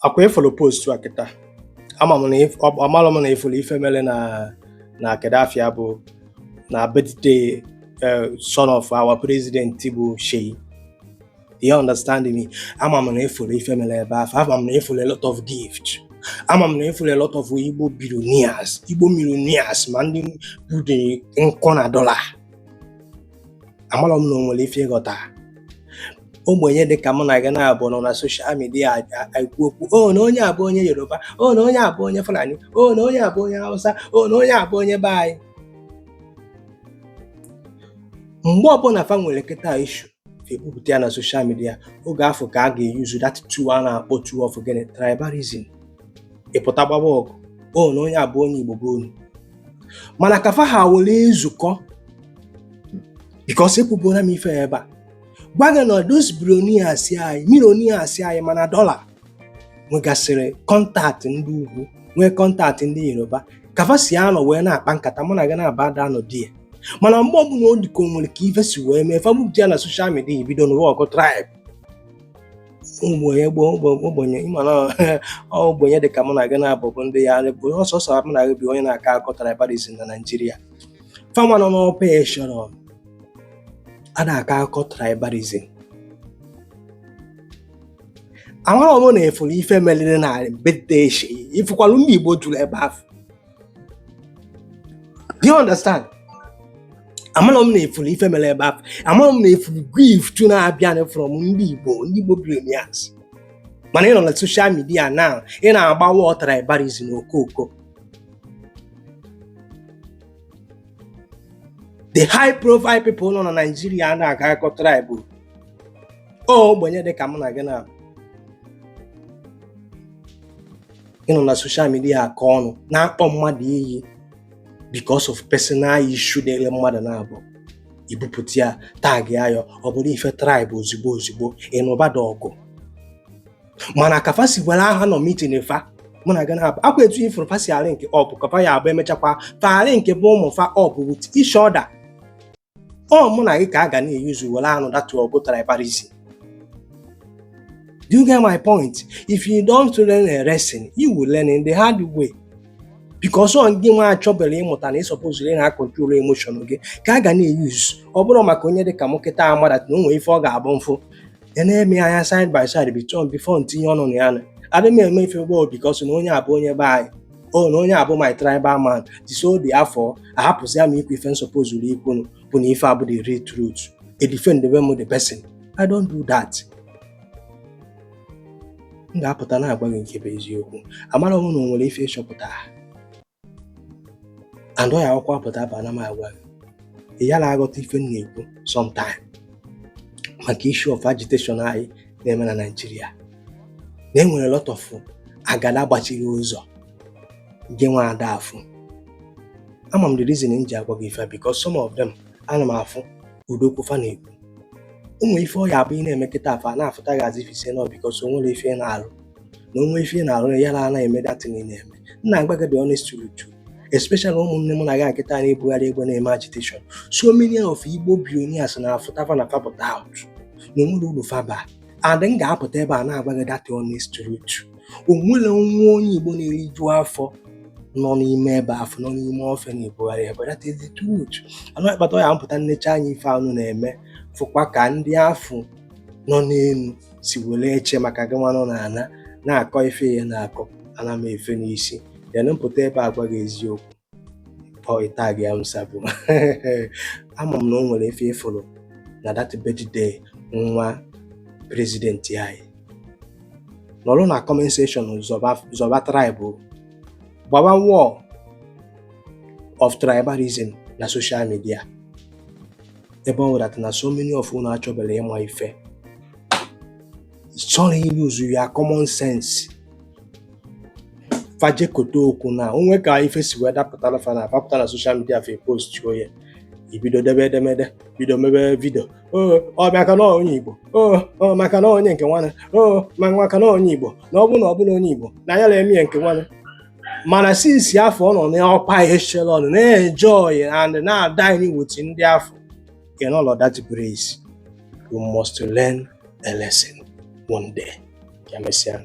Akwa ịfụlụ post a kịta, ama m na amalụ m na ịfụlụ ife mere na Kedafia bụ na birthday son of our president bụ Seyi. You understand me? Ama m na ịfụlụ ife mere ebe afọ. Ama m na ịfụlụ a lot of gift. Ama m na ịfụlụ a lot of Igbo billionaires, Igbo millionaires, ma ndị bụ nkụ na dollar. Amalụ m na o nwere ife ịghọta. Ogbenye dị ka mụ na gị na-abụ nọ na social media ekwu okwu, o na onye abụ onye Yoruba, o na onye abụ onye Fulani, o na onye abụ onye Hausa, o na onye abụ onye be anyị. Mgbe ọbụla fa nwere kịta issue, fa ebupụta ya na social media. Oge afọ ka a ga-eyuzu that tool a na-akpọ tool of gịnị? Tribalism. Ịpụta gbaba ọgụ, o na onye abụ onye Igbo bụ unu. Mana ka fa ha were nzukọ, because ekwubuola m ife ebe a, gwa gị na those billionaires anyị, millionaires anyị, mana dollar nwegasịrị contact ndị ugwu, nwee contact ndị Yoruba, ka fa si anọ wee na-akpa nkata. Mụ na gị na-aba ada anọ di ya. Mana mgbe ọbụla ọ dị ka o nwere ka ife si wee mee, fa bupụta ya na social media, ebido n'ụwa ọgụ tribe. Ogbenye gboo, ogbenye, ịma na ogbenye dị ka mụ na gị na-abụ bụ ndị ya bụ ọsọsọ mụ na gị bụ onye na-akọ akọ tribalism na Naịjirịa. Fama nọ n'ọpa echelon a na-akọ akụkọ tribalism. Amara m na efuru ife meriri na birthday Seyi. Ifukwalụ ndị Igbo juru ebe ahụ. Do you understand? Amara m na efuru ife mere ebe ahụ. Amara m na efuru gift na-abịa from ndị Igbo, ndị Igbo billionaires. Mana ị nọ na social media now, ị na-agba war tribalism okooko. The high profile people nọ na Nigeria na-akọ akọ tribe, ogbenye dị ka mụ na gị na ịnọ na social media akọ ọnụ, na-akpọ mmadụ iyi because of personal issue dịrị mmadụ na-abụ, ibupụta ya, tag ya, ọ bụrụ ife tribe ozugbo ozugbo, ịnụbada ọgụ. Mana ka fa si were aha nọ meeting fa, mụ na gị na-abụ akwa etu ifuru fa si arị nke ọbụ ka fa ya abụ emechakwa fa arị nke bụ ụmụ fa ọbụ with each other. Ọ mụ na gị ka a ga na-eyuzu were anụ that ọgụ tribalism. Do you get my point? If you don't learn a lesson, you will learn in the hard way, because ọ gị nwa achọbere ịmụta na ị suppose na control emotion gị ka a ga na-eyuzu. Ọ bụrụ maka onye dị ka m kịta amara na o nwere ife ọ ga-abụ mfụ ya na-eme anya side by side before ntinye ọnụ na ya na adị m eme ife gboo, because na onye abụ onye be anyị, o na onye abụ my tribal man, so dị afọ ahapụzi ya m ikwu ife nsọpozuru ikwunu bụ na ife abụ the real truth, e defend m the person. I don't do that. M ga-apụta na-agwa gị nke bụ eziokwu. Amara m na o nwere ife ịchọpụta and ọ ya akwụkwọ apụta bụ ana m agwa gị, ị yara aghọta ife m na-ekwu sometime maka issue of agitation anyị na-eme na Naịjirịa, na enwere lot of agada gbachiri ụzọ gị nwa ada afụ. Ama m the reason m ji agwa gị ife a, because some of them, ana m afụ udokwu fa na-ekwu ụmụ ife ọ ya abụ ị na-eme kịta afọ a na-afụta gị as if ise nọ, because o nwere ife ị na-alụ na onwe ife ị na-alụ ya na anaghị eme datin ị na-eme. M na-agwa gị the honest truth, especially ụmụnne m na gị nkịta na-ebugharị egbe na-eme agitation. So many of Igbo billionaires na-afụta fa na fapụta out na onwere uru faba, and m ga-apụta ebe a na-agwa gị that honest truth. O nwere nwa onye Igbo na-eriju afọ nọ n'ime ebe afọ nọ n'ime ofe na-ebugharị ebe. That is the truth. Anụ akpata ya mpụta nnecha anya ife anụ na-eme, fụkwa ka ndị afụ nọ n'elu si were eche maka gị nwa nọ n'ala na-akọ ife ya na-akọ. Ana m efe n'isi then mpụta ebe a gwa gị eziokwu. Ọ ịta gị ya nsabụ. Ama m na o nwere ife ịfụrụ na that birthday nwa president anyị. Nọrọ na comment section zọba zọba tribe, gbawa war of tribalism na social media, ebe ọ nwere na so many of unu achọbere ịma ife chọrọ use ya common sense. Fajekote okwu na onwe ka ife si wee dapụtara fa na fapụta na social media, fa post ya, ibido debe edemede, bido mebe video o ọ maka na onye Igbo, o maka na onye nke nwanne, o maka na onye Igbo, na ọ bụrụ na ọ bụrụ onye Igbo na ya na-eme ya nke nwanne. Mana since afọ ọ nọ n'ọkwa echelon na-enjoy and na-adine with ndị afọ in all of that grace, you must learn a lesson one day. Ya mesịa.